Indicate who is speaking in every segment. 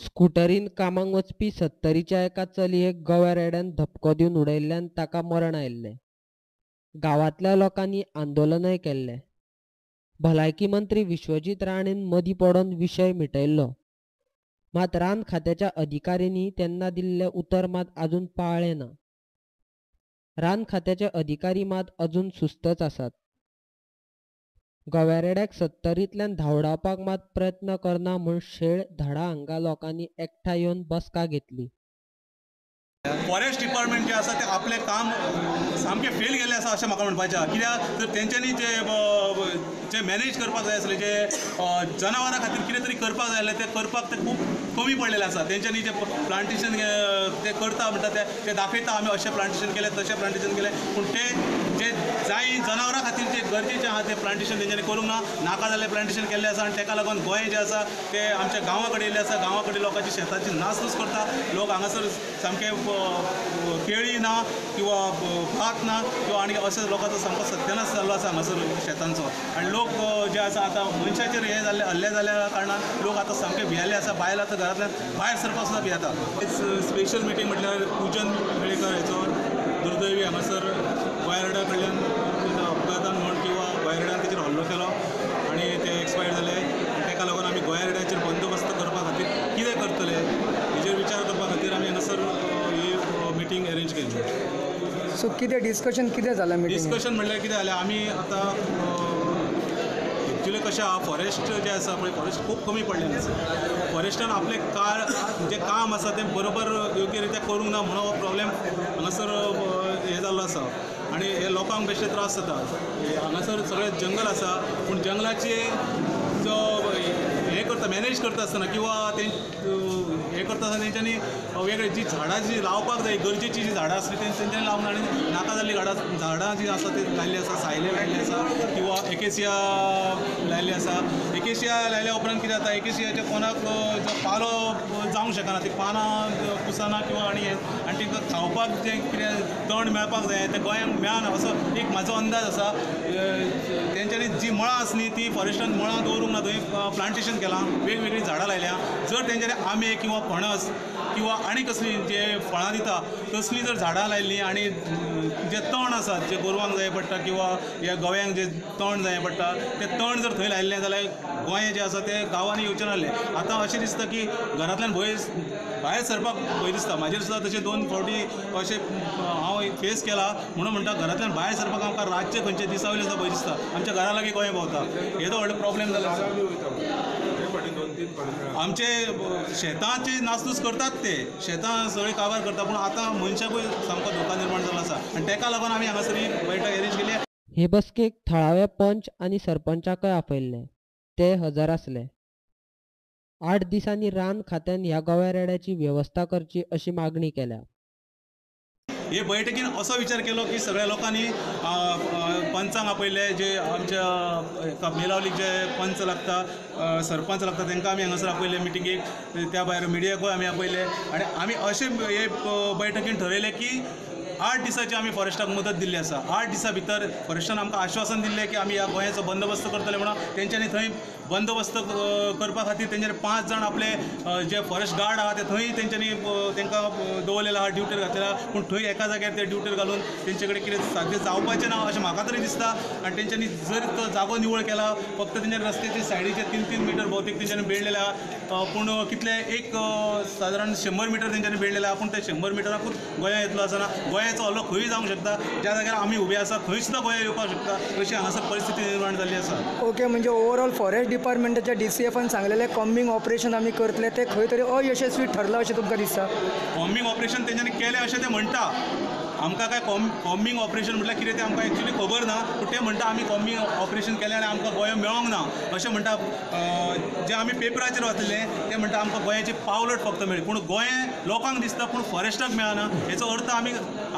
Speaker 1: स्कुटरीन कामाक वचपी सत्तरीच्या एका चलयेक गव्या रेड्यान धपको दिवन उडयल्ल्यान ताका मरण आयिल्लें. गांवांतल्या लोकांनी आंदोलनय केल्लें. भलायकी मंत्री विश्वजीत राणेन मदीं पडोन विशय मिटयल्लो. मात रान खात्याच्या अधिकाऱ्यांनी तेन्ना दिल्लें उतर मात अजून पाळ्ळें ना. रान खात्याचे अधिकारी मात अजून सुस्तच आसात. गव्या रेड्याक सत्तरींतल्यान धांवडावपाक मात प्रयत्न करना म्हूण शेळ धडा हांगा लोकांनी एकठांय येवन बसका घेतली.
Speaker 2: फॉरेस्ट डिपार्टमेंट जे आसा ते आपलें काम सामकें फेल गेल्लें आसा अशें म्हाका म्हणपाचें आसा. कित्याक तर तेंच्यांनी जे जे मॅनेज करपाक जाय आसलें, जे जनावरां खातीर कितें तरी करपाक जाय आसलें तें करपाक ते खूब कमी पडलेलें आसा. तेंच्यांनी जें प्लांटेशन ते करता म्हणटा ते दाखयता आमी अशें प्लांटेशन केलें तशें प्लांटेशन केलें, पूण ते जे जाय जनावरां खातीर जे गरजेचें आसा तें प्लांटेशन तेंच्यांनी करूंक ना. नाका जाल्लें प्लांटेशन केल्लें आसा आनी ताका लागून गोंय जें आसा तें आमच्या गांवा कडेन येयल्लें आसा. गांवा कडेन लोकांची शेताची नासधूस करता. लोक हांगासर सामके केळी ना किंवा भात ना किंवा आनी अशें लोकांचो सामको सत्यानाश जाल्लो आसा हांगासर शेतांचो. आनी लोक जे आसा आतां मनशाचेर हे जाल्ले हल्ले जाल्ल्या कारणान लोक आतां सामके भियेल्ले आसा. बायलां आतां घरांतल्यान भायर सरपाक सुद्दां भियेता. स्पेशल मिटींग म्हटल्यार पूजन मेळेकर हाचो दुर्दैवी हांगासर गोंयरेडा कडल्यान अपघातान म्हण किंवा गोंयरेड्यान तेचेर हल्लो केलो आनी ते एक्सपायर जाले. आनी ताका लागून आमी गोंयरेड्याचेर बंदोबस्त करपा खातीर कितें करतले हेजेर विचार करपा खातीर आमी हांगासर ही मिटींग अरेंज केल्ली.
Speaker 3: सो कितें डिस्कशन कितें जालां मिटींग?
Speaker 2: डिस्कशन म्हणल्यार कितें जालें, आमी आतां एक्चुअली कशें आसा फॉरेस्ट जें आसा पळय फॉरेस्ट खूब कमी पडलेलें आसा. फॉरेस्टान आपलें जें काम आसा तें बरोबर योग्य रित्या करूंक ना म्हणून हो प्रॉब्लेम हांगासर हें जाल्लो आसा आनी हे लोकांक बेश्टे त्रास जाता. हांगासर सगळें जंगल आसा पूण जंगलाचे जो हें करता मॅनेज करता आसतना किंवा ते हें करता आसतना तेंच्यांनी वेगळे जी झाडां जी लावपाक जाय गरजेची जी झाडां आसली तेंच्यांनी लावंक ना आनी नाका जाल्लीं झाडां जीं आसा ती लायिल्लीं आसा. सायले लायिल्ली आसा किंवा एकेसिया लायिल्ली आसा. एकेसिया लायल्या उपरांत कितें जाता, एकेसियाच्या कोणाक जो पालो जावंक शकना, ती पानां कुसना किंवा आनी आनी तांकां खावपाक जें कितें तण मेळपाक जाय तें गोंयांक मेळना असो एक म्हाजो अंदाज आसा. तेंच्यांनी जी मळां आसली ती फॉरेस्टान मळां दवरूंक ना, थंय प्लांटेशन केलां, वेगवेगळीं झाडां लायल्या. जर तेंच्यांनी आंबे किंवा फणस किंवा आनी कसलीं जे फळां दिता तसलीं जर झाडां लायिल्लीं आनी जे तण आसा जे गोरवांक जाय पडटा किंवा ह्या गव्यांक जे तण जाय पडटा तें तण जर थंय लायिल्लें जाल्यार गोंय जें आसा तें गांवांनी येवचें नासलें. आतां अशें दिसता की घरांतल्यान भायर सरपाक भंय दिसता. म्हाजेर सुद्दां तशें 2 फावटी अशें हांव फेस केला म्हणून म्हणटा घरांतल्यान भायर सरपाक आमकां रातचें खंयचे दिसा वयले सुद्दां भंय दिसता. आमच्या घरा लागीं गोंय भोंवता, येदो व्हडलो प्रॉब्लेम जाला. आमचे शेतांची नासधूस करतात, ते शेतां सगळीं काबार करता, पूण आतां मनशाकूय सामको धोका निर्माण जालो आसा आनी ताका लागून आमी हांगासर ही बैठक अरेंज केली.
Speaker 1: हे बसकेक थळावे पंच आनी सरपंचाकय आपयल्ले, ते हजर आसले. 8 दिसांनी रान खात्यान ह्या गव्या रेड्याची वेवस्था करची अशी मागणी केल्या.
Speaker 2: हे बैठकीन असो विचार केलो की सगळ्या लोकांनी पंचांक आपयले, जे आमच्या मेलावलीक जे पंच लागता सरपंच लागता तांकां आमी हांगासर आपयले मिटिंगेक, त्या भायर मिडियाकूय आमी आपयले आनी आमी अशें हे बैठकीन ठरयलें की 8 दिसाची आमी फॉरेस्टाक मदत दिल्ली आसा. 8 दिसां भितर फॉरेस्टान आमकां आश्वासन दिल्लें की आमी ह्या गोंयाचो बंदोबस्त करतले म्हणून तेंच्यांनी थंय बंदोबस्त करपा खातीर तेंच्यांनी 5 जाण आपले जे फॉरेस्ट गार्ड आहा ते थंय तेंच्यांनी तांकां दवरलेले आहा, ड्युटीर घातलेले आहा. पूण थंय एका जाग्यार ते ड्युटीर घालून तेंचे कडेन कितें साध्य जावपाचें ना अशें म्हाका तरी दिसता. आनी तेंच्यांनी जर तो जागो निवळ केला फक्त तेंच्या रस्त्याचे सायडीचे 3-3 मिटर भोवतेक तेंच्यांनी बेडलेले आहा, पूण कितले एक सादारण 100 मिटर तेंच्यांनी बेडलेले आहा, पूण ते 100 मिटराकूच गोंया येतलो आसना. गोंयाचो हल्लो खंय जावंक शकता, ज्या जाग्यार आमी उबे आसा थंय सुद्दां गोंया येवपाक शकता अशी हांगासर परिस्थिती निर्माण जाल्ली आसा.
Speaker 3: ओके, म्हणजे ओवरऑल फॉरेस्ट डिपार्टमेंटाच्या DCFान सांगलेलें कॉम्बिंग ऑपरेशन आमी करतले ते खंय तरी अयशस्वी ठरलां अशें तुमकां दिसता?
Speaker 2: कॉम्बिंग ऑपरेशन तेंच्यांनी केलें अशें ते म्हणटा. आमकां काय कॉम्बिंग ऑपरेशन म्हटल्यार कितें तें आमकां एक्चुअली खबर ना, पूण ते म्हणटा आमी कॉम्बिंग ऑपरेशन केलें आनी आमकां गोंय मेळोंक ना अशें म्हणटा. जें आमी पेपराचेर वाचलें ते म्हणटा आमकां गोंयाची पावलट फक्त मेळ्ळी, पूण गोंय लोकांक दिसता पूण फॉरेस्टाक मेळना. हेचो अर्थ आमी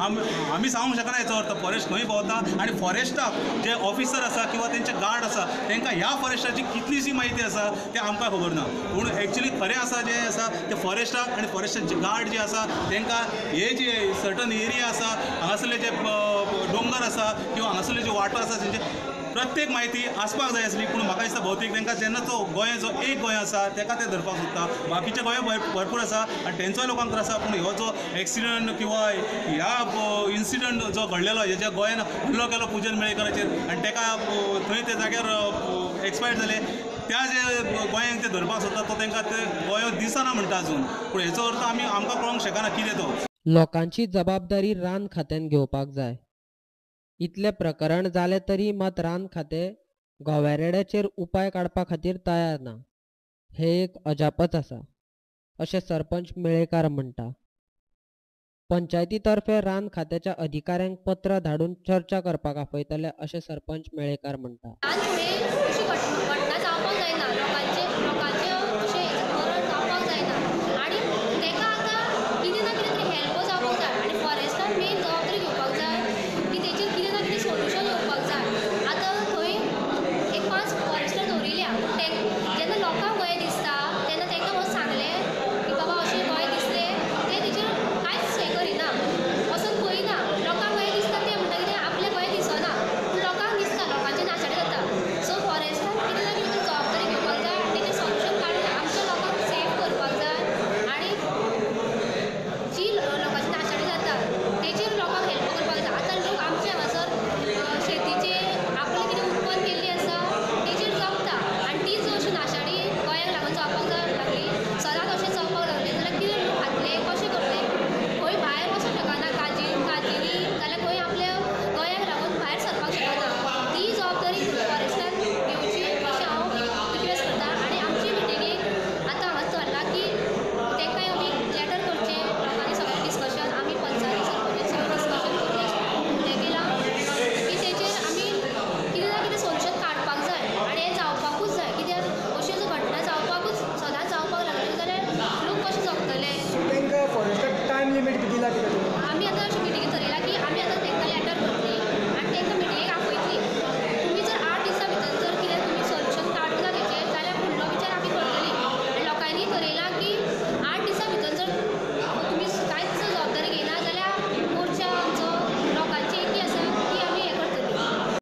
Speaker 2: आमी सांगूंक शकना. हेचो अर्थ फॉरेस्ट खंय भोंवता आनी फॉरेस्टाक जे ऑफिसर आसा किंवा तेंचे गार्ड आसा तांकां ह्या फॉरेस्टाची कितलीशी म्हायती आसा तें आमकां खबर ना. पूण एक्चुअली खरें आसा जें आसा तें फॉरेस्टाक आनी फॉरेस्टाचे गार्ड जे आसा तांकां हे जे सर्टन एरिया आसा हांगासरले जे डोंगर आसा किंवा हांगासरले जे वाटो आसा तेंचे प्रत्येक म्हायती आसपाक जाय आसली. पूण म्हाका दिसता भौतेक तांकां जेन्ना तो गोंय जो एक गोंय आसा ताका ते धरपाक सोदता, बाकीचे गोंय भरपूर आसा आनी तेंचोय लोकांक त्रास आसा. पूण हो जो एक्सिडंट किंवा ह्या इन्सिडंट जो घडलेलो हेज्या गोंयान हल्लो केलो पूजन मेळेकराचेर आनी ताका थंय ते जाग्यार एक्सपायर जाले, त्या जे गोंयांक ते धरपाक सोदता तो तांकां ते गोंय दिसना म्हणटा अजून. पूण हेचो अर्थ आमी आमकां कळोंक शकना कितें तो.
Speaker 1: लोकांची जबाबदारी रान खात्यान घेवपाक जाय. इतलें प्रकरण जालें तरी मात रान खातें गोव्यारेड्याचेर उपाय काडपा खातीर तयार ना, हें एक अजापच आसा अशें सरपंच मेळेकार म्हणटा. पंचायती तर्फे रान खात्याच्या अधिकाऱ्यांक पत्र धाडून चर्चा करपाक आपयतले अशें सरपंच मेळेकार म्हणटा.